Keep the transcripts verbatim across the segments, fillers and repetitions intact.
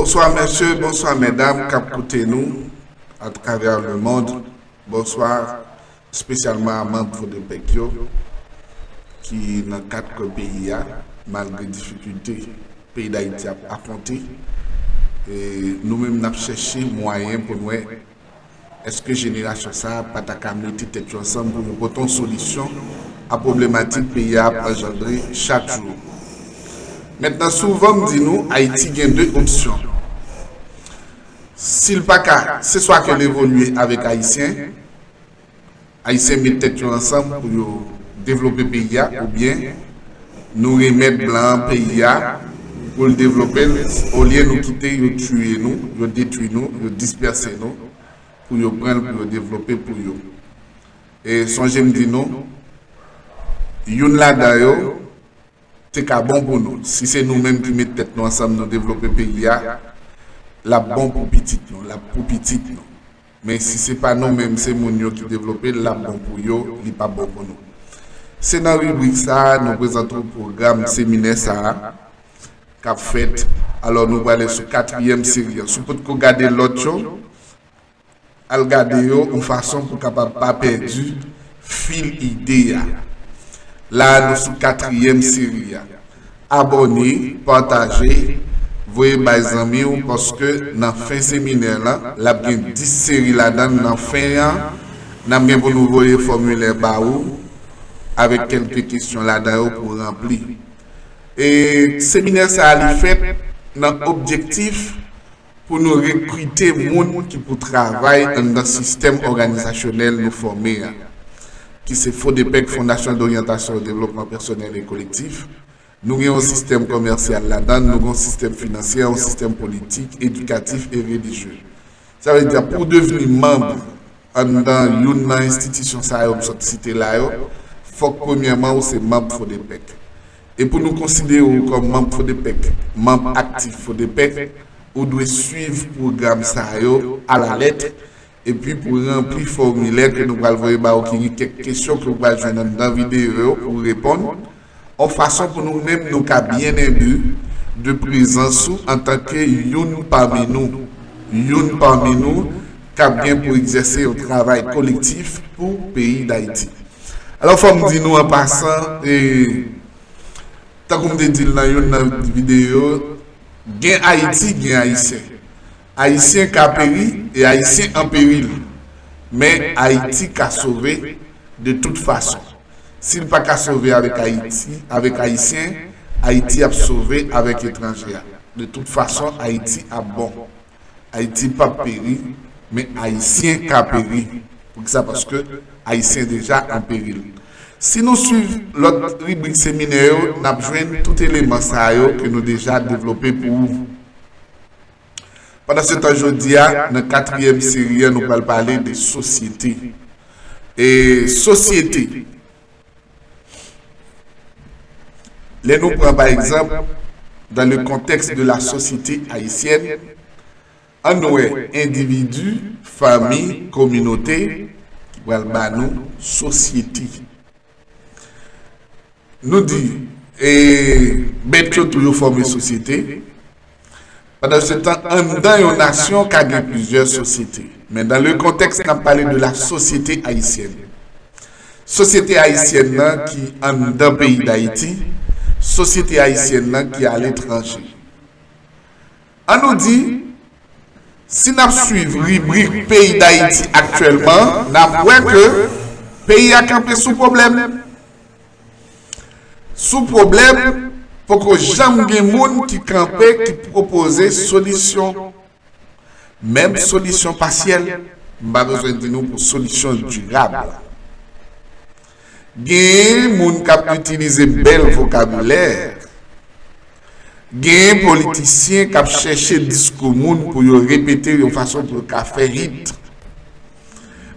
Bonswa mesye, bonswa medam k ap koute nou atravè lemonn. Bonswa espesyalman a manm Vodepec yo ki nan kat kwen peyi a, malgre difikilte peyi Dayiti ap afwonte. E nou menm n ap chèche mwayen pou n wè èske jenerasyon sa a pa ta ka mete tèt yo ansanm pou yo pote yon solisyon a pwoblematik peyi a ap anjandre chak jou. Mentnan, souvan m di nou, Ayiti gen de opsyon. Si l pa ka, se swa ke l evolye avèk Ayisyen, Ayisyen met tèt yo ansanm pou yo devlope peyi a, oubyen nou remèt blan an peyi a pou l devlope l, olye nou kite yo tiye nou, yo detwi nou, yo dispèse nou, pou yo pran l, pou yo devlope pou yo. E sonje m di nou, youn ladan yo te ka bon pou nou. Si se nou menm ki met tèt nou ansanm, nou devlope peyi a, l ap bon pou pitit nou, l ap pou pitit nou. Men si se pa nou menm, se moun yo ki devlope l, l ap bon pou yo, li p ap bon pou nou. Se nan ribrik sa a, nou prezante w pwogram seminè sa a k ap fèt. Alò, nou prale sou katriyèm seri a. Si w potko gade lòt yo, al gade yo yon fason pou w kapab pa pèdi fil ide a. La a, nou sou katriyèm seri a. Abòne, pataje, voye bay zanmi w, paske nan fen seminè lan, l ap gen dis seri ladan l. Nan fen an, n ap gen pou nou voye fòmilè ba ou, avèk kèlke kesyon ladan yo pou w ranpli. E seminè sa a, li fèt nan objektif pou nou rekrite moun ki pou travay anndan sistèm òganizasyonèl nou fòme a, ki se Fodepec, Fondasyon Doryantasyon e Devlopman Pèsonèl e Kolektif. Nou gen yon sistèm komèsyal ladan l, nou gen yon sistèm finansyè, yon sistèm politik, edikatif e relijye. Sa vle di, pou w devni manm anndan youn nan enstitisyon sa yo m sot site la yo, fòk premyèman ou se manm Fodepec. E pou nou konsidere w kòm manm Fodepec, manm aktif Fodepec, ou dwe swiv pwogram sa yo alalèt, epi pou ranpli fòmilè ke nou pral voye ba ou, ki gen kèk kesyon ke w pral jwenn anndan videyo yo pou w reponn, yon fason pou nou menm nou ka byen enbi de prezans ou antanke youn pami nou, youn pami nou k ap gen pou egzèse yon travay kolektif pou peyi Dayiti. Alò, fò m di nou an pasan, e, tankou m te di l nan youn nan videyo, gen Ayiti, gen Ayisyen. Ayisyen ka peri e Ayisyen an peril. Men Ayiti ka sove de tout fason. Si l pa ka sove avèk Ayiti, avèk Ayisyen, Ayiti ap sove avèk etranje a. De tout fason, Ayiti ap bon. Ayiti p ap peri, men Ayisyen ka peri. Poukisa? Paske Ayisyen deja an peril. Si nou swiv lòt ribrik seminè yo, n ap jwenn tout eleman sa yo ke nou deja devlope pou ou. Pandan se tan, jodi a, nan katriyèm seri a, nou pral pale de sosyete. E sosyete, lè nou pran, pa egzanp, dans le contexte de la société haïtienne, ann wè endividi, fanmi, kominote ki pral ba nou sosyete. Nou di, e, bèt yo tou yo fòme sosyete. Pandan se tan, anndan yon nasyon ka gen plizyè sosyete. Men dans le contexte, n ap pale de la société haïtienne. Sosyete ayisyèn nan ki anndan peyi Dayiti, sosyete ayisyèn nan ki aletranje. Ann nou di, si n ap swiv ribrik peyi Dayiti aktyèlman, n ap wè ke peyi a kanpe sou pwoblèm. Sou pwoblèm, poko janm gen moun ki kanpe, ki pwopoze solisyon. Menm solisyon pasyèl, m pa bezwen di nou pou solisyon dirab. Genyen moun k ap itilize bèl vokabilè. Genyen politisyen k ap chèche diskou moun pou yo repete yon fason pou yo ka fè hit.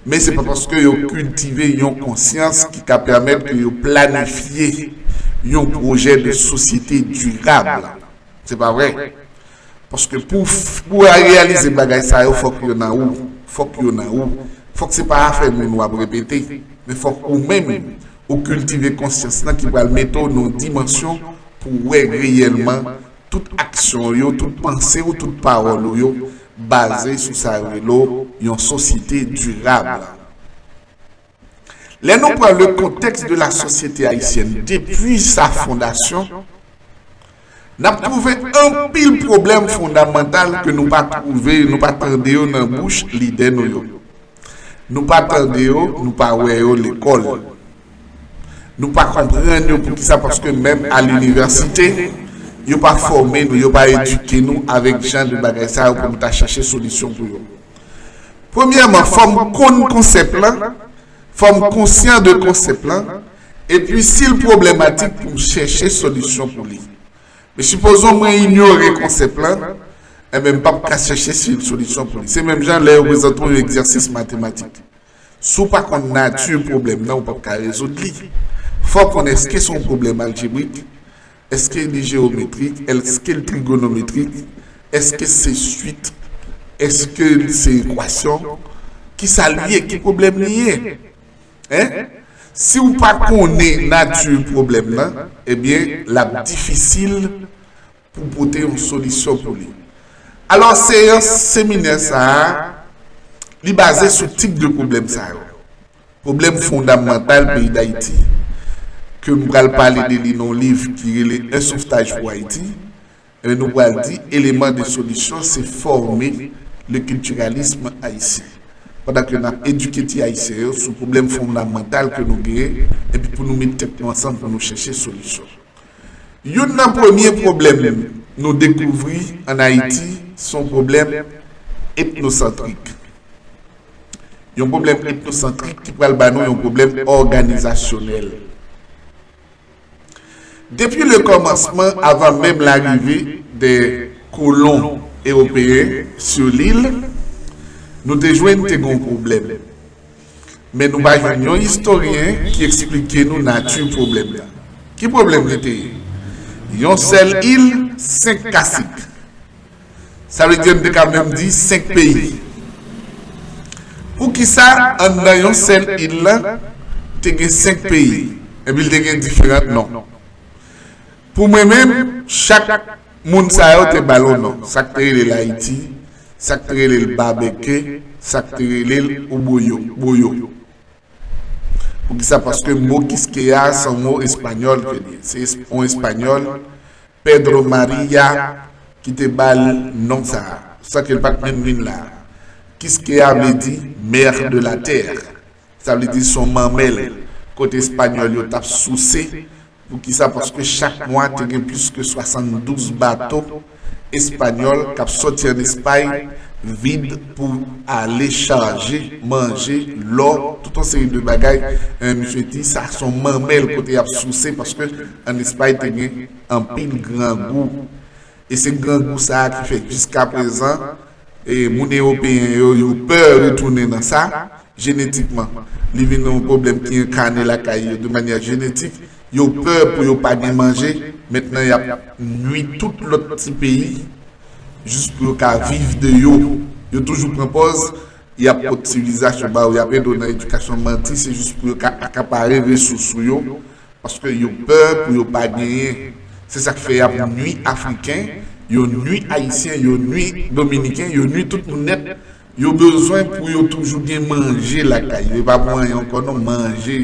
Men se pa paske yo kiltive yon konsyans ki ka pèmèt ke yo planifye yon pwojè de sosyete dirab. Se pa vre. Paske pou, pou reyalize bagay sa yo, fòk yo nan ou. Fòk yo nan ou. Fòk se pa afè moun w ap repete, men fòk ou menm, ou kiltive konsyans lan ki pral mete w nan yon dimansyon pou w wè reyèlman tout aksyon w yo, tout panse w, tout pawòl ou yo baze sou sa yo rele yon sosyete dirab. Lè nou pran le contexte de la société haïtienne depuis sa fondation, n ap twouve anpil pwoblèm fondamantal ke nou pa twouve, nou pa tande yo nan bouch lidè nou yo. Nou pa tande yo, nou pa wè yo lekòl. Nou pa konprann yo. Poukisa? Paske menm a linivèsite, yo pa fòme nou, yo pa edike nou avèk jan de bagay sa yo pou nou ta chèche solisyon pou yo. Premyèman, fò m konn konsèp lan, fò m konsyan de konsèp lan, epi si l pwoblematik pou m chèche solisyon pou li. Men sipozon mwen inyore konsèp lan, enben m p ap ka chèche si- solisyon pou li. Se menm jan lè yo prezante yon egzèsis matematik. Si w pa konn nati pwoblèm nan, ou p ap ka rezoud li. Fò w konn èske se yon pwoblèm aljebrik, èske li jewometrik, èske l trigonometrik, èske se swit, èske se ekwasyon, kisa l ye, ki pwoblèm li ye. Hein? Si w pa konnen nati pwoblèm nan, ebyen, l ap difisil pou pote yon solisyon pou li. Alò, seyans seminè sa a, li baze sou tip de pwoblèm sa yo. Pwoblèm fondamantal peyi Dayiti, ke m pral pale de li nan yon liv ki rele Un sauvetage pour Haïti, e nou pral di eleman de solisyon se fòme le culturalisme haïtien. Pandan ke n ap edike ti ayisyen yo sou pwoblèm fondamantal ke nou genyen, epi pou nou met tèt nou ansanm pou nou chèche solisyon. Youn nan premye pwoblèm nou dekouvri ann Ayiti, se yon pwoblèm etnosantrik. Yon pwoblèm etnosantrik ki pral ba nou yon pwoblèm òganizasyonèl. Depi le kòmansman, avan menm larive de kolon ewopeyen sou lil, nou te jwenn te gen yon pwoblèm. Men nou pa jwenn yon istoryen ki eksplike nou nati pwoblèm nan. Ki pwoblèm li te ye? Yon sèl il, senk kasik. Sa vle di, n te ka menm di senk peyi. Poukisa anndan yon sèl il la te gen senk peyi, epi l te gen diferan non? Pou mwen menm, chak moun sa yo te ba l yon non. Sa k te rele l Ayiti, sa k te rele l Babeke, sa k te rele l Oboyo, Boyo. Poukisa? Paske mo Kiskeya se yon mo espanyòl ke li ye. Se es- yon espanyòl, Pedro Maria, ki te ba l non sa a, san ke l pa t menm vin la. Kiskeya vle di mère de la terre. Sa vle di se yon manmèl kote espanyòl yo t ap souse. Poukisa? Paske chak mwa te gen plis ke swasanndouz bato espanyòl k ap sòti ann Espay vid pou ale chaje manje, lò, tout yon seri de bagay. Eh, misye di sa se yon manmèl kote y ap souse, paske ann Espay te gen anpil grangou. E se grangou sa a ki fè jiskaprezan, e, moun ewopeyen yo, yo pè retounen nan sa, jenetikman. Li vin yon pwoblèm ki enkane lakay yo de manyè jenetik. Yo pè pou yo pa gen manje. Mentnan, y ap nwi tout lòt ti peyi jis pou yo ka viv de yo. Yo toujou pran pòz y ap pot sivilizasyon ba ou, y ap ede w nan edikasyon, manti, se jis pou yo ka akapare resous ou yo, paske yo pè pou yo pa genyen. Se sa k fè y ap nwi Afriken, yo nwi Ayisyen, yo nwi Dominiken, yo nwi tout moun nèt. Yo bezwen pou yo toujou gen manje lakay yo. E pa pou anyen ankò non, manje.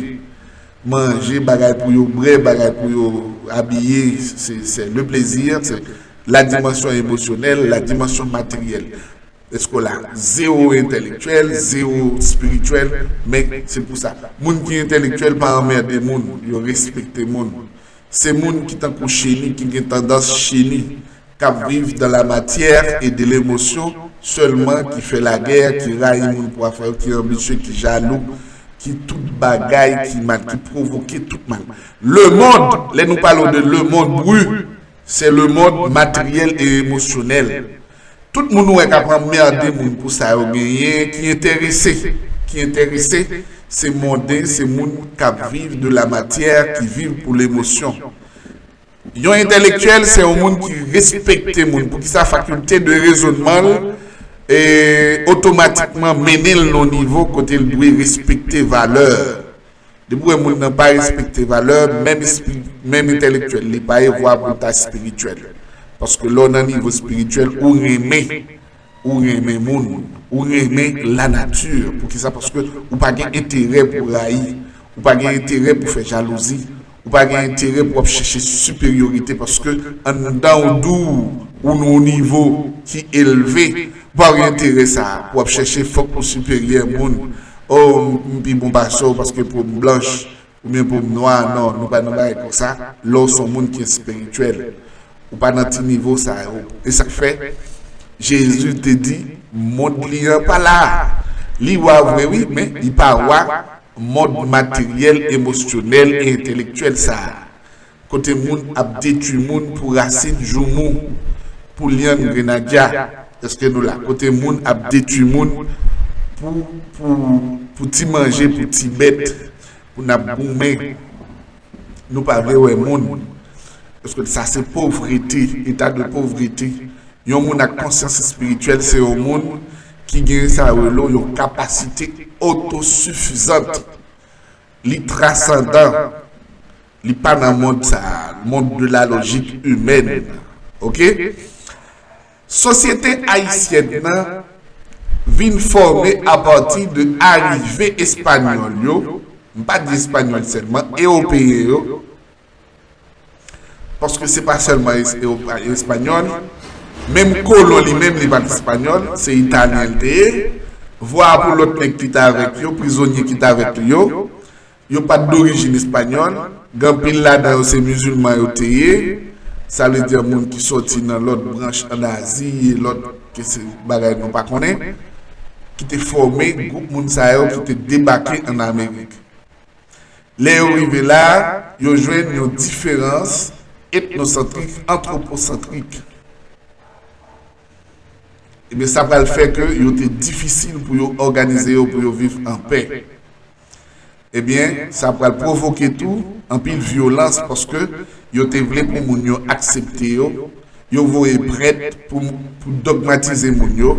Manje, bagay pou yo bwè, bagay pou yo abiye, se, se le plaisir, se la dimension émotionnelle, la dimension matérielle. Èske w la? Zewo entèlektyèl, zewo espirityèl, men se pou sa. Moun ki entèlektyèl pa anmède moun, yo respekte moun. Se moun ki tankou cheni, ki gen tandans cheni, k ap viv dans la matière et de l'émotion sèlman, ki fè lagè, ki rayi moun pou afè yo, ki anbisye, ki jalou, ki tout bagay ki mal, ki pwovoke tout mal. Le monde, lè nou pale de le monde bru, se le monde matériel et émotionnel. Tout moun ou wè k ap anmède moun pou sa yo genyen, ki enterese, ki enterese, se monden, se moun k ap viv de la matière, ki viv pou lemosyon. Yon entèlektyèl, se yon moun ki respekte moun. Poukisa? Fakilte de rezònman l, e, otomatikman mennen l nan yon nivo kote l dwe respekte valè. Depi w wè moun nan pa respekte valè, menm espri, menm entèlektyèl, li pa ye vwa pou l ta espirityèl. Paske lè w nan nivo espirityèl, ou renmen, ou renmen moun, ou renmen lanati. Poukisa? Paske ou pa gen enterè pou rayi, ou pa gen enterè pou fè jalouzi, ou pa gen enterè pou w ap chèche siperyorite, paske anndan w di w ou nan yon nivo ki elve, ou pa gen enterè sa a, pou w ap chèche fòk ou siperyè moun. Oh, m pi bon pase w paske po m blanch, oubyen po m nwa, non, nou pa nan bagay konsa. Lè w se yon moun ki espirityèl, ou pa nan ti nivo sa yo. E sa k fè Jezi te di, mond li an pa la. Li wa vre, wi, men li pa wa mond materyèl, emosyonèl e entelektyèl sa a. Kote moun ap detwi moun pou rasin joumou, pou lyann grenadya. Èske nou la? Kote moun ap detwi moun pou, pou, pou ti manje, pou ti bèt, pou n ap goumen. Nou pa vle wè moun. Paske sa se povrete, eta de povrete. Yon moun ak konsyans espirityèl, se yon moun ki gen sa yo rele yon kapasite otosifizant. Li transandan. Li pa nan mond sa a, monde de la logique humaine. Oke? Sosyete ayisyèn nan vin fòme apati de arive espanyòl yo, m pa di espanyòl sèlman, ewopeyen yo, paske se pa sèlman es-, ewopa-, espanyòl, menm kolon li menm li pa t espanyòl, se italyen l te ye, vwa pou lòt nèg ki t avèk yo, prizonye ki t avèk yo, yo pa t dorijin espanyòl, gen anpil ladan yo se mizilman yo te ye, sa vle di moun ki sòti nan lòt branch ann Azi, e lòt ke se bagay nou pa konnen, ki te fòme gwoup moun sa yo ki te debake ann Amerik. Lè yo rive la, yo jwenn yon diferans etnosantrik, antwoposantrik. Ebyen, sa pral fè ke yo te difisil pou yo òganize yo, pou yo viv an pè. Ebyen, sa pral pwovoke tou anpil vyolans paske yo te vle pou moun yo aksepte yo. Yo voye prèt pou, pou dogmatize moun yo.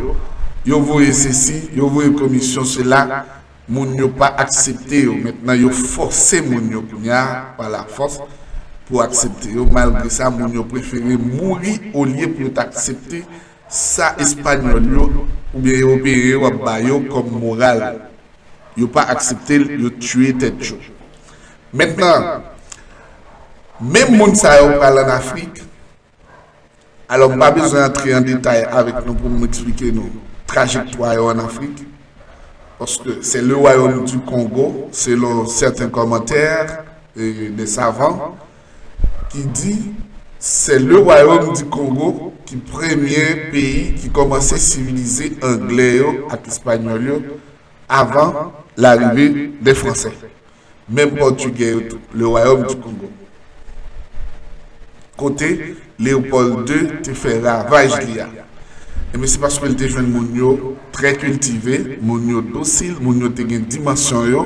Yo voye sesi, yo voye komisyon sela. Moun yo pa aksepte yo. Mentnan, yo fòse moun yo kounye a, pa lafòs, pou aksepte yo. Malgre sa, moun yo prefere mouri olye pou yo t aksepte sa espanyòl yo oubyen ewopeyen yo ap ba yo kòm moral. Yo pa aksepte l, yo tiye tèt yo. Mentnan, menm moun sa yo pral ann Afrik. Alò, m pa bezwen antre an detay avèk nou pou m eksplike nou trajektwa yo ann Afrik. Paske c'est le royaume du Congo, selon certains commentaires et des savants, qui dit c'est le royaume du Congo ki premye peyi ki kòmanse sivilize anglè yo ak espanyòl yo avan larive dè fransè. Menm pòtigè yo tou, le royaume du Congo. Kote Léopold de te fè ravaj li a. Ebyen, se paske l te jwenn moun yo trè kiltive, moun yo dosil, moun yo te gen dimansyon yo.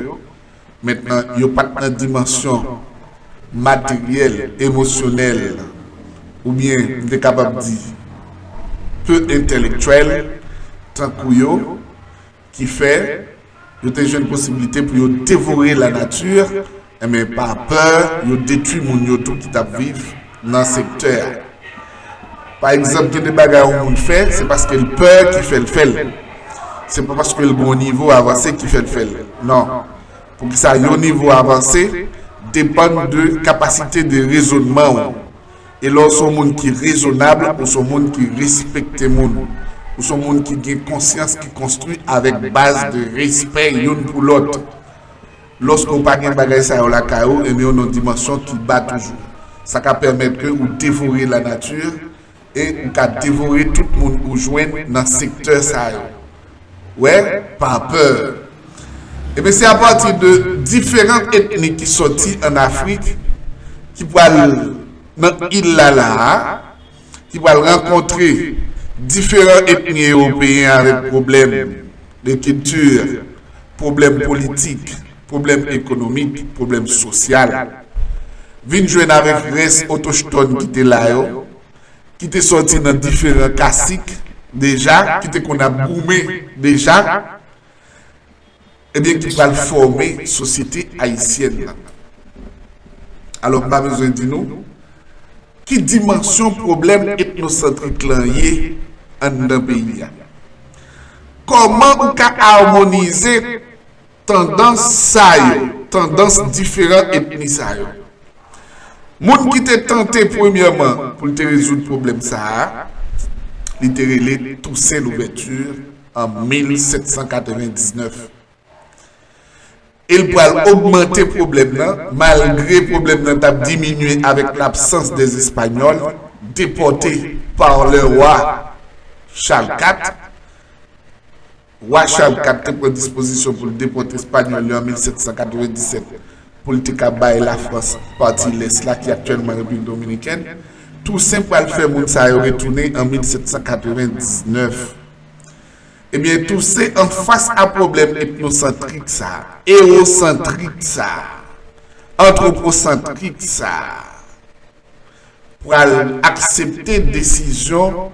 Mentnan, yo pa t nan dimansyon materyèl, emosyonèl, oubyen, m te kapab di, pe entèlektyèl, tankou yo, ki fè yo te jwenn posiblite pou yo devore lanati, enben, pa pè, yo detwi moun yo tou ki t ap viv nan sektè a. Pa egzanp, gen de bagay yon moun fè, se paske l pè ki fè l fè l. Se pa paske l gen yon nivo avanse ki fè l fè l. Non. Poukisa yon nivo avanse depann de kapasite de rezònman w. E lè w se yon moun ki rezonab, ou se yon moun ki respekte moun. Ou se yon moun ki gen konsyans ki konstwi avèk baz de respè youn pou lòt. Lòske w pa gen bagay sa yo lakay ou, ebyen, w nan dimansyon ki ba toujou. Sa ka pèmèt ke ou devore lanati e ou ka devore tout moun ou jwenn nan sektè sa yo. Wè, pa pè. Ebyen, se apati de diferan etni ki sòti ann Afrik, ki pral nan il la la a, ki pral rankontre diferan etni ewopeyen avèk pwoblèm de kilti, pwoblèm politik, pwoblèm ekonomik, pwoblèm sosyal. Vin jwenn avèk rès otochtòn ki te la yo, ki te sòti nan diferan kasik deja, ki te konn ap goumen deja, ebyen, ki pral fòme sosyete ayisyèn nan. Alò, m pa bezwen di nou Ki dimansyon pwoblèm etnosantrik lan ye anndan peyi a? Kòman ou ka amonize tandans sa yo, tandans diferan etni sa yo? Moun ki te tante premyèman pou l te rezoud pwoblèm sa a, li te rele Tousen Louvèti an mil sèt san katrevendiznèf. E l pral ogmante pwoblèm nan, malgre pwoblèm nan t ap diminye avèk labsans dè Espanyòl depòte pa le roi Charles quatre. Wa Chal kat te pran dispozisyon pou l depòte Espanyòl yo an mil sèt san katrevenndisèt pou l te ka bay Lafrans pati lès la ki aktyèlman Repiblik Dominikèn. Tousen pral fè moun sa yo retounen an mil sèt san katrevendiznèf. Ebyen, Tousen anfas a pwoblèm etnosantrik sa, ewosantrik sa, antwoposantrik sa, pral aksepte desizyon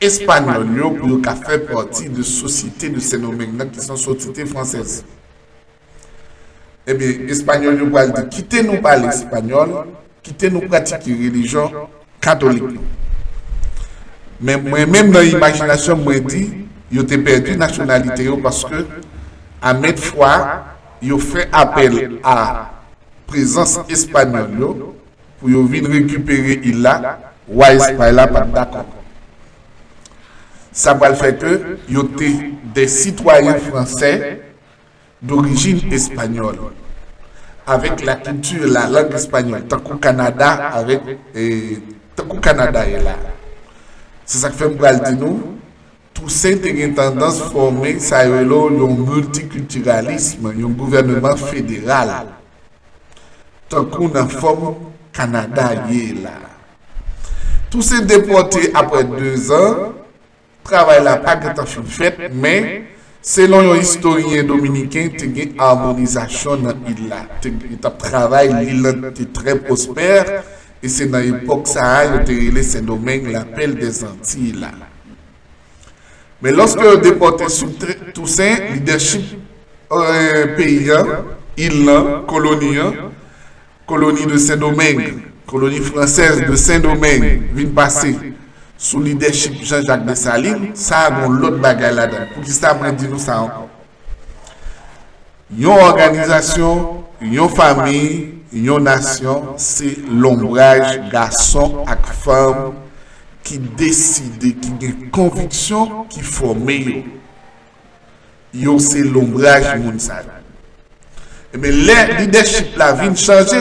Espanyòl yo pou yo ka fè pati de Sosyete de Sendomeng nan ki se yon sotite fransèz. Ebyen, Espanyòl yo pral di, kite nou pale espanyòl, kite nou pratike relijyon katolik nou. Men mwen menm nan imajinasyon mwen di, yo te pèdi nasyonalite yo paske a mèt fwa yo fè apèl a prezans espanyòl yo pou yo vin rekipere il la, wa Espay la pa t dakò. Sa pral fè ke yo te de sitwayen fransè dorijin espanyòl, avèk lakilti, lalang espanyòl, tankou Kanada, avèk, e, tankou Kanada ye la. Se sa k fè m pral di nou, Tousen te gen tandans fòme sa yo rele yon miltikiltiralism, yon gouvèneman federal, tankou nan fòm Kanada ye la. Tousen depòte apre dezan, travay la pa gentan fin fèt, men, selon yon istoryen dominiken, te gen amonizasyon nan il la. Te, yo t ap travay, lil lan te trè pwospè, e se nan epòk sa a, yo te rele Sendomeng lapèl dèzantiy la. Men lòske yo depòte sou Tousen, lidèchip, e, peyi an, il lan, koloni an, koloni de Sendomeng, koloni fransèz de Sendomeng, vin pase sou lidèchip Jean-Jacques Dessalines, sa a gon lòt bagay ladan. Poukisa mwen di nou sa ankò? Yon òganizasyon, yon fanmi, yon nasyon, se lonbraj gason ak fanm ki deside, ki gen konviksyon, ki fòme yo. Yo se lonbraj moun sa yo. Ebyen, lè lidèchip la vin chanje,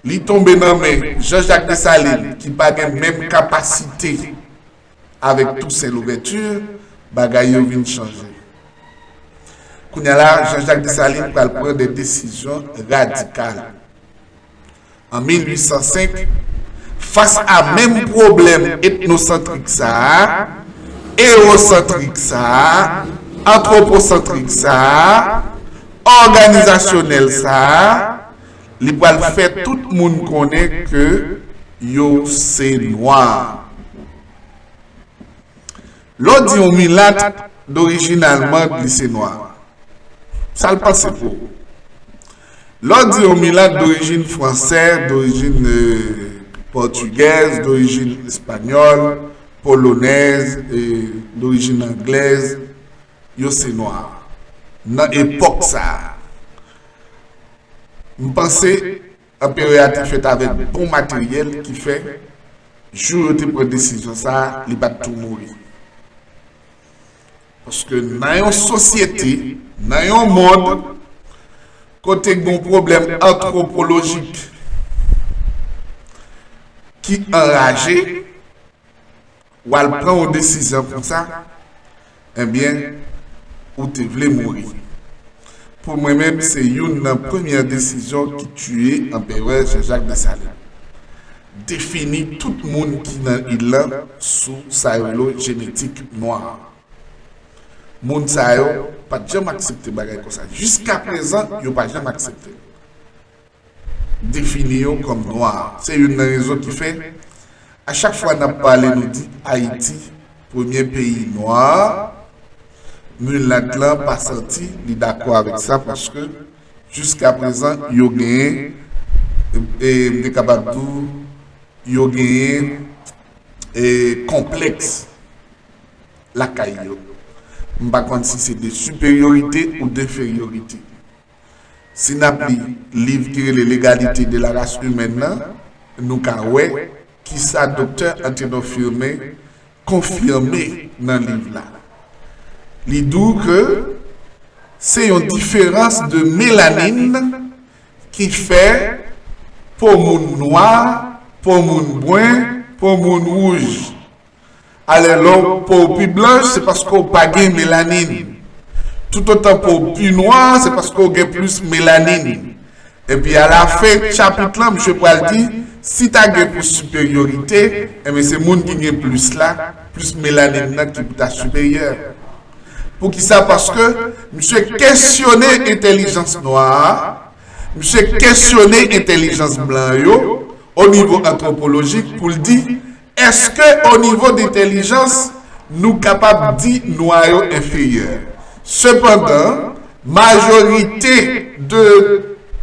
li tonbe nan men Jean-Jacques Dessalines, ki pa gen menm kapasite avèk Tousen Louvèti, bagay yo vin chanje. Kounye a la, Jean-Jacques Dessalines pral pran de desizyon radikal. An mil uit san senk, fas a menm pwoblèm etnosantrik sa a, ewosantrik sa a, antwoposantrik sa a, òganizasyonèl sa a, li pral fè tout moun konnen ke yo se nwa. Lè w di yon milat dorijin alman, li se nwa. Sa l panse pou ou? Lè w di yon milat dorijin fransè, dorijin, e, pòtigèz, dorijin espanyòl, polonèz, e, dorijin anglèz, yo se nwa. Nan epòk sa a, m panse anperè a te fèt avèk bon materyèl ki fè, jou yo te pran desizyon sa a, li pa t tou mouri. Paske nan yon sosyete, nan yon mond, kote gen yon pwoblèm antwopolojik ki anraje, w al pran yon desizyon konsa, ebyen, ou te vle mouri. Pou mwen menm, se youn nan premyè desizyon ki tiye Anperè Jean-Jacques Dessalines. Defini tout moun ki nan il lan sou sa yo rele jenetik nwa. Moun sa yo pa t janm aksepte bagay konsa. Jiskaprezan, yo pa janm aksepte defini yo kòm nwa. Se youn nan rezon ki fè, a chak fwa n ap pale, nou di Ayiti, premye peyi nwa, milat lan pa santi li dakò avèk sa, paske jiskaprezan, yo genyen, e, e, m te kapab di w, yo genyen e konplèks lakay yo. M pa konn si se de siperyorite ou denferyorite. Si n ap li liv ki rele L'égalité de la race humaine nan, nou ka wè kisa Doktè Anténor Firmin konfime nan liv la. Li di w ke se yon diferans de melanin ki fè po moun nwa, po moun bwen, po moun wouj. Alè, lè w po w pi blanch, se paske w pa gen melanin. Toutotan po w pi nwa, se paske w gen plis melanin. Epi alafen chapit lan, misye pral di, si ta gen pou siperyorite, enben se moun ki gen plis la, plis melanin nan ki pou ta siperyè. Poukisa? Paske misye kesyone entèlijans nwa a, misye kesyone entèlijans blan yo, o nivo antwopolojik, pou l di, èske o nivo de entèlijans, nou kapab di nwa yo enferyè? Sepandan, majorite de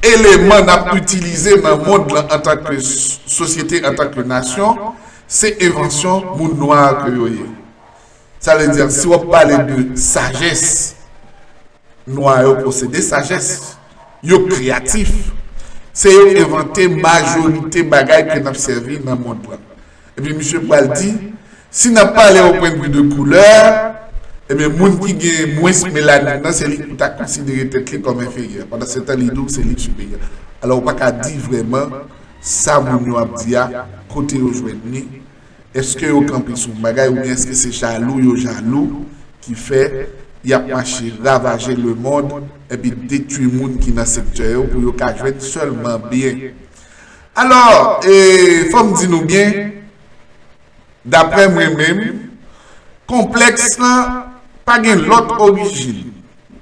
eleman n ap itilize nan mond lan antanke sosyete, antanke nasyon, se envansyon moun nwa ke yo ye. Sa vle di, si w ap pale de sajès, nwa yo posede sajès, yo kreyatif. Se yo ki envante majorite bagay ke n ap sèvi nan mond lan. Epi misye pral di, si n ap pale o pwennvi de koulè, ebyen moun ki gen mwens melanin nan, se li ki pou ta konsidere tèt li kòm enferyè. Pandan se tan, li di w se li ki siperyè. Alò, ou pa ka di vrèman sa moun yo ap di a, kote yo jwenn li, èske yo kanpe sou yon bagay, oubyen èske se jalou yo jalou ki fè y ap mache ravaje lemonn epi detwi moun ki nan sektè yo pou yo ka jwenn sèlman byen? Alò, e, fò m di nou byen, daprè mwen menm, konplèks lan pa gen lòt orijin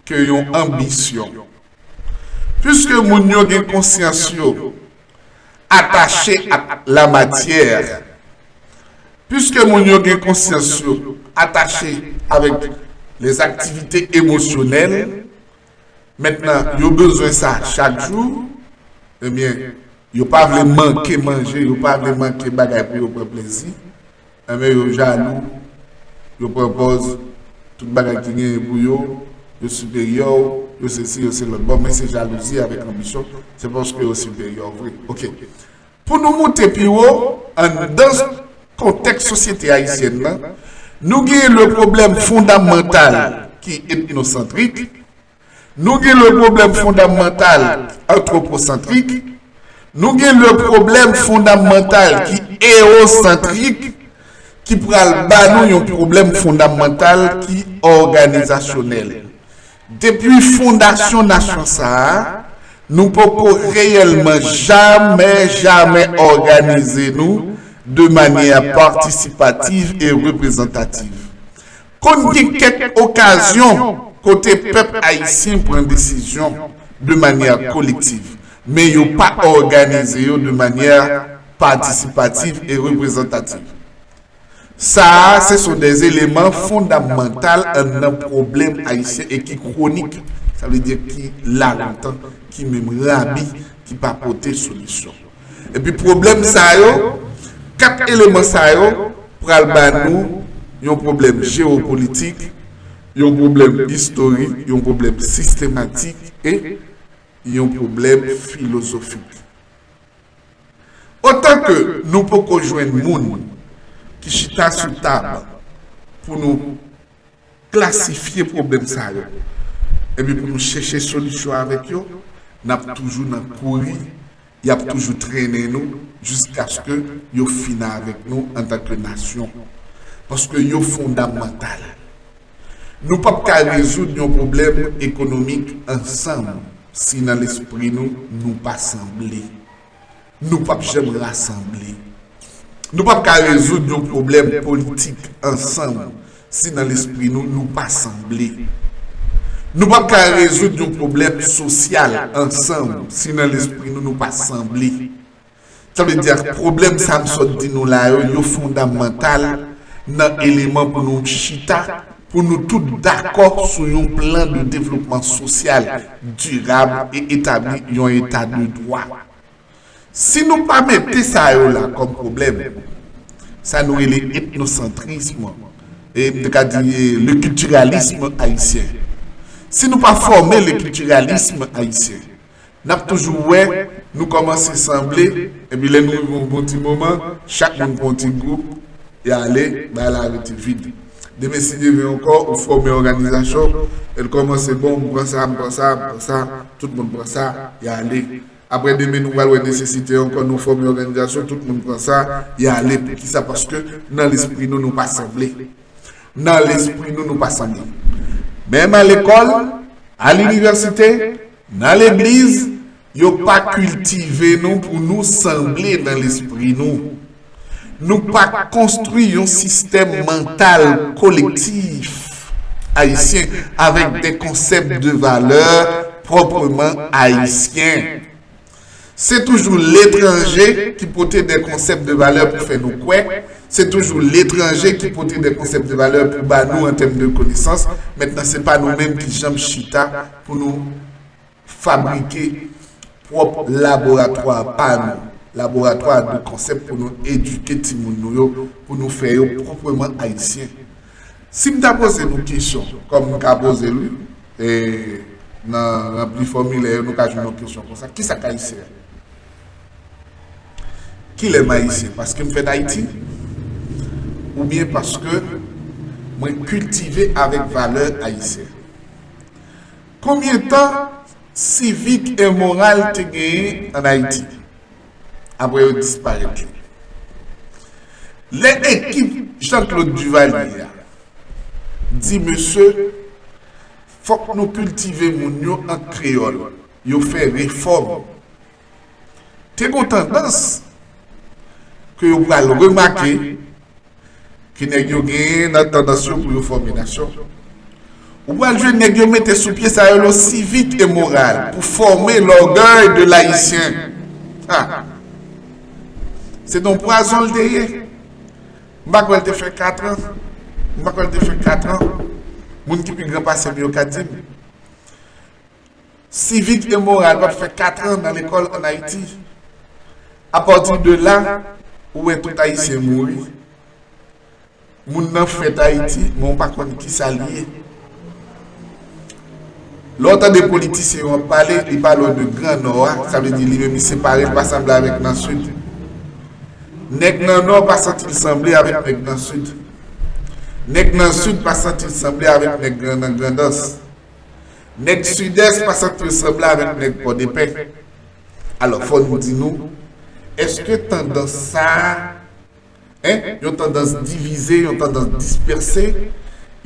ke yon anbisyon. Piske moun yo gen konsyans yo atache ak lamatyè, piske moun yo gen konsyans yo atache avèk lèzaktivite emosyonèl, mentnan yo bezwen sa chak jou, ebyen, yo pa vle manke manje, yo pa vle manke bagay pou yo pran plezi, enben yo jalou, yo pran pòz, tout bagay ki genyen pou yo, yo siperyè w, yo sesi, yo se lòt. Bon, men se jalouzi avèk anbisyon, se paske yo siperyè w vre. Oke. Pou nou moute pi wo, anndan kontèks sosyete ayisyèn nan, nou gen le pwoblèm fondamantal ki etnosantrik, nou gen le pwoblèm fondamantal antwoposantrik, nou gen le pwoblèm fondamantal ki ewosantrik, ki pral ba nou yon pwoblèm fondamantal ki òganizasyonèl. Depi fondasyon nasyon sa a, nou poko reyèlman jamè, jamè òganize nou de manyè patisipativ e reprezantativ. Konn gen kèk okazyon kote pèp ayisyen pran desizyon de manyè kolektiv, men yo pa òganize yo de manyè patisipativ e reprezantativ. Sa a, se son de eleman fondamantal anndan pwoblèm ayisyen e ki kwonik, sa vle di ki la lontan, ki menm rabi, ki pa pote solisyon. Epi pwoblèm sa yo, kat eleman sa yo pral ba nou yon pwoblèm jewopolitik, yon pwoblèm istorik, yon pwoblèm sistematik e yon pwoblèm filozofik. Otan ke nou poko jwenn moun ki chita sou tab pou nou klasifye pwoblèm sa yo, epi pou nou chèche solisyon avèk yo, n ap toujou nan kouri, y ap toujou trennen nou jiskaske yo fin avèk nou antanke nasyon. Paske yo fondamantal. Nou p ap ka rezoud yon pwoblèm ekonomik ansanm si nan lespri nou, nou pa sanble. Nou p ap janm rasanble. Nou p ap ka rezoud yon pwoblèm politik ansanm si nan lespri nou, nou pa sanble. Nou p ap ka rezoud yon pwoblèm sosyal ansanm si nan lespri nou, nou pa sanble. Sa vle di, pwoblèm sa m sot di nou la yo, yo fondamantal nan eleman pou nou chita, pou nou tout dakò sou yon plan de devlopman sosyal dirab e etabli yon eta de dwa. Si nou pa mete sa yo la kòm pwoblèm, sa nou rele etnosantrism, e m te ka di, e, le culturalisme haïtien. Si nou pa fòme le culturalisme haïtien, n ap toujou wè nou kòmanse sanble, epi lè nou rive yon bon ti moman, chak moun pran yon ti gwoup, y ale, bagay la rete vid. Demen, si Dye vle ankò, ou fòme òganizasyon, el kòmanse, bon, m pran sa, m pran sa, m pran sa, tout moun pran sa, y ale. Apre demen, nou pral wè nesesite ankò, nou fòme òganizasyon, tout moun pran sa, y ale. Poukisa? Paske nan lespri nou, nou pa sanble. Nan lespri nou, nou pa sanble. Menm a lekòl, a linivèsite, nan legliz, yo pa kiltive nou pou nou sanble nan lespri nou. Nou pa konstwi yon sistèm mantal kolektif ayisyen avèk de konsèp de valè pwòpman ayisyen. Se toujou letranje ki pote de konsèp de valè pou fè nou kwè. Se toujou letranje ki pote de konsèp de valè pou ba nou an tèm de konesans. Mentnan, se pa nou menm ki janm chita pou nou fabrike pwòp laboratwa pa nou, laboratwa de konsèp pou nou edike timoun nou yo, pou nou fè yo pwòpman ayisyen. Si m ta poze nou kesyon, kòm m ka poze l, wi, e, nan ranpli fòmilè yo, nou ka jwenn yon kesyon konsa, kisa k ayisyen? Kilè m ayisyen? Paske m fèt Ayiti? Oubyen paske mwen kiltive avèk valè ayisyen? Konbyen tan sivik e moral te genyen ann Ayiti apre yo disparèt li? Lè ekip Jean-Claude Duvalier a di, mesye, fòk nou kiltive moun yo an kreyòl, yo fè refòm, te gon tandans ke yo pral remake ke nèg yo genyen nan tandans yo pou yo fòme nasyon. Ou pral jwenn nèg yo mete sou pye sa yo lo sivik e moral pou fòme l'orgueil de l'Haïtien. Ha! Se yon pwazon l te ye. M pa kwè l te fè kat an. M pa kwè l te fè kat an. Moun ki pi gran pase m yo ka di m. Sivik e moral pa t fè kat an nan lekòl ann Ayiti. Apati de la, ou wè tout Ayisyen mouri. Moun nan fèt Ayiti, men w pa konn kisa l ye. Lè w tande politisyen yo ap pale, li pale w de Gran Nò a, sa vle di li menm li separe, li pa sanble avèk nan Sid. Nèg nan Nò pa santi l sanble avèk nèg nan Sid. Nèg nan Sid pa santi l sanble avèk nèg nan Grandans. Nèg Sidès pa santi l sanble avèk nèg Pòdepè. Alò, fò nou di nou, èske tandans sa a, en, yon tandans divize, yon tandans dispèse,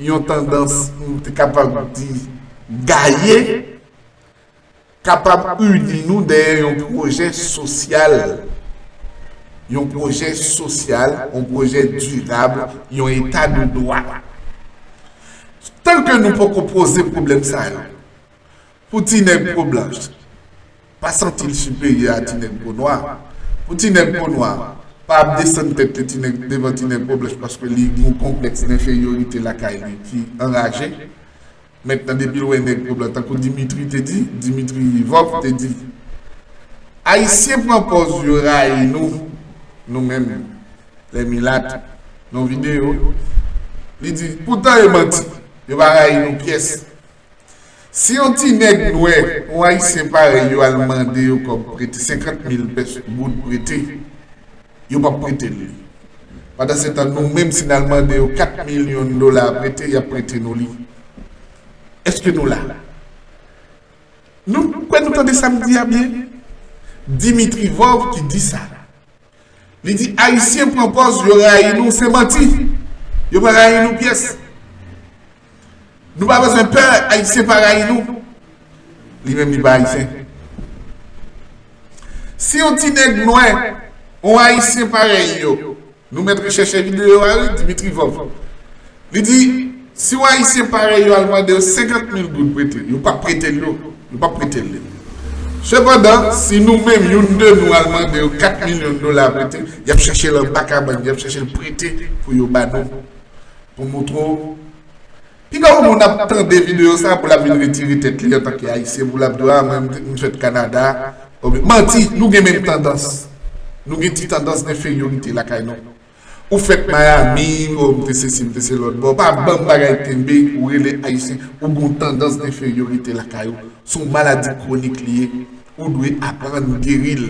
yon tandans, m te kapab di, gaye, kapab ini nou dèyè yon pwojè sosyal, yon pwojè sosyal, yon pwojè dirab, yon eta de dwa. Tan ke nou poko poze pwoblèm sa yo, pou ti nèg po blanch pa santi l siperyè a ti nèg po nwa, pou ti nèg po nwa pa ap desann tèt li ti nèg, devan ti nèg po blanch paske li gen yon konplèks denferyorite lakay li ki anraje. Mentnan, depi l wè nèg po blan, tankou Dimitri te di, Dimitri Vorbe te di, Ayisyen pran pòz yo rayi nou, nou menm, lè milat, nan yon videyo, li di, poutan e manti, yo pa rayi nou pyès. Si yon ti nèg nwè, yon Ayisyen parèy yo al mande yo kòb prete, senkant mil pès goud prete, yo p ap prete l li. Pandansetan, nou menm, si n al mande yo kat milyon dola prete, y ap prete nou li. Èske nou la? Nou kwè nou tande sa m di a byen? Dimitri Vorbe ki di sa. Li di, Ayisyen pran pòz, yo rayi nou, se manti. Yo pa rayi nou pyès. Nou pa bezwen pè, Ayisyen pa rayi nou. Li menm, li pa Ayisyen. Si yon ti nèg nwè, yon Ayisyen parèy yo, nou mèt rechèche videyo a, wi, Dimitri Vorbe. Li di, si yon Ayisyen parèy yo al mande yo senkant mil goud prete, yo p ap prete l yo. Yo p ap prete l li. Sepandan, si nou menm, youn de nou al mande yo kat milyon dola prete, y ap chèche l anba kabann, y ap chèche l prete pou yo ba nou. Pou montre w. Piga yon moun ap tande videyo sa pou l ap vin retire tèt li antanke Ayisyen, pou l ap di, a, mwen, m, m fèt Kanada, Manti, nou gen menm tandans. Nou gen ti tandans denferyorite lakay nou. Ou fèt Miami, o, m te sesi, m te se lòt bò. Pa ban m bagay kenbe, ou rele Ayisyen, ou gen yon tandans denferyorite lakay ou. Se yon maladi kwonik li ye. Ou dwe aprann geri l.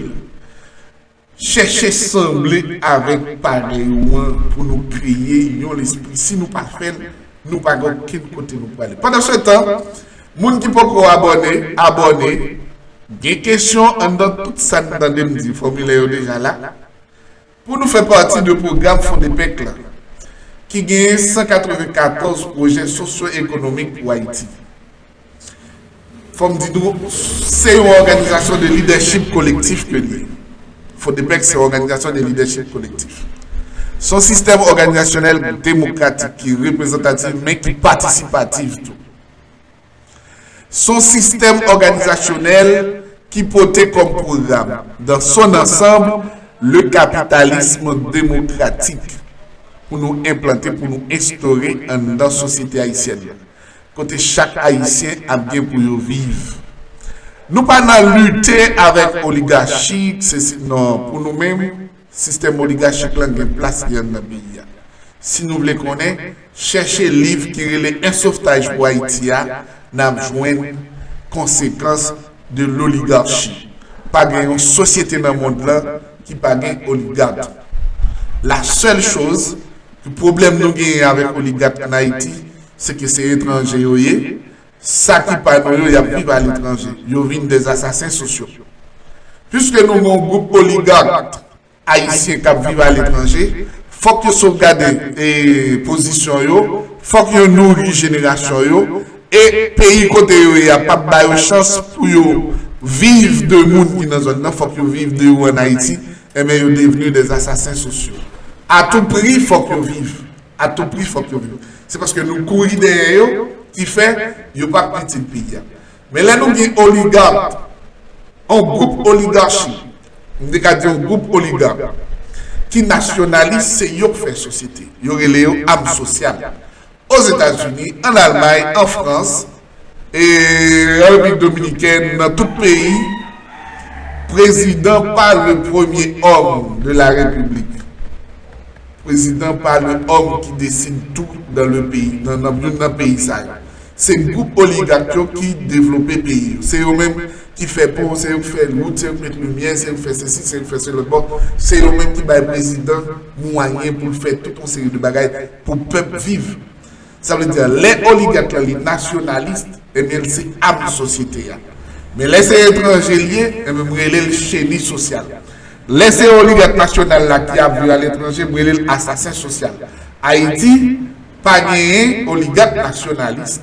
Chèche sanble avèk parèy ou an pou nou kreye yon lespri. Si nou pa fè l, nou pa gen okenn kote nou prale. Pandan se tan, moun ki poko abòne, abòne. Gen kesyon anndan tout sa n tande m di, fòmilè yo deja la. Pou nou fè pati de pwogram Fondepec la, ki genyen san katrevenkatòz pwojè sosyo-ekonomik pou Ayiti. Fò m di nou, se yon òganizasyon de lidèchip kolektif ke li ye. Fondepec se yon òganizasyon de lidèchip kolektif. Se yon sistèm òganizasyonèl demokratik ki reprezantatif, men ki patisipatif tou. Se yon sistèm òganizasyonèl ki pote kòm pwogram, dans son ensemble, le capitalisme démocratique, pou nou enplante, pou nou enstore anndan sosyete ayisyèn nan, kote chak Ayisyen ap gen pou yo viv. Nou pa nan lite avèk oligachi, se, se, non, pou nou menm, sistèm oligachik lan gen plas li anndan peyi a. Si nou vle konnen, chèche liv ki rele Un sauvetage pour Haïti a, n ap jwenn konsekans de l'oligarchie. Pa gen yon sosyete nan mond lan ki pa gen oligak. La sèl choz, pwoblèm nou genyen avèk oligak an Ayiti, se ke se etranje yo ye, sa ki pa nou yo, y ap viv aletranje. Yo vin des assassins sociaux. Piske nou gen yon gwoup oligak ayisyen k ap viv aletranje, fòk yo sovgade, e, pozisyon yo, fòk yo nouri jenerasyon yo, e peyi kote yo ye a p ap ba yo chans pou yo viv de moun ki nan zòn nan, fòk yo viv de yo an Ayiti, enben yo devni des assassins sociaux. A tou pri, fòk yo viv. A tou pri, fòk yo viv. Se paske nou kouri dèyè yo ki fè yo p ap itil peyi a. Men lè nou gen oligak, yon gwoup oligachi, m te ka di yon gwoup oligak, ki nasyonalis, se yo k fè sosyete. Yo rele yo âme sociale. Ozetazini, ann Almay, an Frans, e an Repiblik Dominikèn, nan tout peyi, prezidan pa le premier homme de la République. Prezidan pa le homme ki deside tout dans le pays, nan, nan youn nan peyi sa yo. Se gwoup oligak yo ki devlope peyi yo. Se yo menm ki fè pon, se yo ki fè wout, se yo ki met limyè, se yo ki fè sesi, se yo ki fè se lòt bò. Se yo menm ki bay prezidan mwayen pou l fè tout yon seri de bagay pou pèp viv. Sa vle di, lè oligak la li nasyonalis, ebyen, l se âme sosyete a. Men lè se etranje l ye, ebyen, m rele l cheni sosyal. Lè se oligak nasyonal la ki ap viv aletranje, m rele l asasen sosyal. Ayiti pa genyen oligak nasyonalis.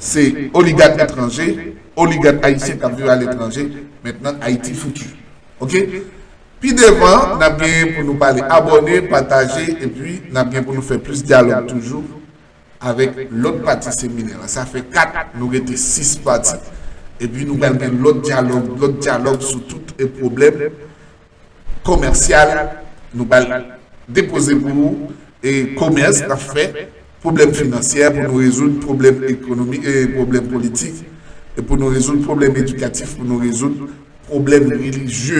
Se oligak etranje, oligak ayisyen k ap viv aletranje. Mentnan, Ayiti fouti. Oke? Pi devan, n ap genyen pou nou pale. Abòne, pataje, epi n ap gen pou nou fè plis dyalòg toujou avèk lòt pati seminè la. Sa fè kat, nou rete sis pati. Epi nou pral gen lòt dyalòg, lòt dyalòg sou tout e pwoblèm komèsyal nou pral depoze pou ou, e komès n ap fè, pwoblèm finansyè pou nou rezoud, pwoblèm ekonomik, e pwoblèm politik, e pou nou rezoud, pwoblèm edikatif pou nou rezoud, pwoblèm relijye.